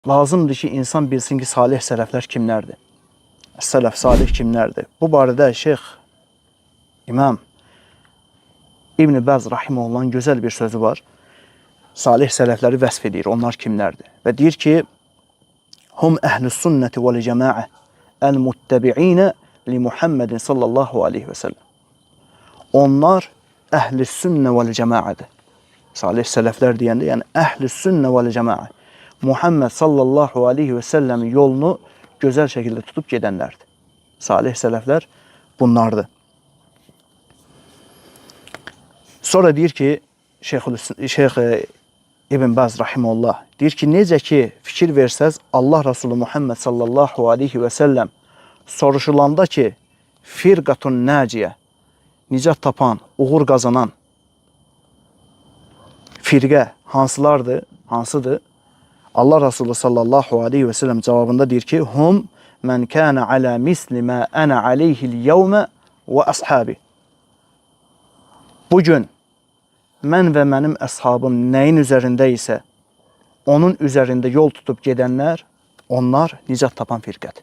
Lazımdır ki, insan bilsin ki, salih sələflər kimlərdir? Sələf salih kimlərdir? Bu barədə Şeyx İmam İbn Bəz rahimehullahın gözəl bir sözü var. Salih sələfləri vəsf edir, onlar kimlərdir? Və deyir ki, hum əhlüs sünnəti vəl cəmaə əl-muttəbi'inə li Muhammedin sallallahu aleyhi və səlləm. Onlar əhl-i sünnə vəl cəmaədir. Salih sələflər deyəndə, yəni əhl-i sünnə vəl cəmaə. Muhammed sallallahu aleyhi və səlləmin yolunu gözəl şəkildə tutub gedənlərdir. Salih sələflər bunlardır. Sonra deyir ki, Şeyx İbn Baz rahimehullah deyir ki, necə ki fikir versəz Allah Resulü Muhammed sallallahu aleyhi və səlləm soruşulanda ki, firqatun naciyə, nicat tapan, uğur qazanan firqə hansılardır? Hansıdır? Allah Resulü sallallahu aleyhi və səlləm cavabında deyir ki, hum men kana ala misli ma ana aleyhi'l yevme və ashabi. Bugün mən və mənim əshabım nəyin üzərində isə onun üzərində yol tutub gedənlər, onlar nicat tapan firqədir.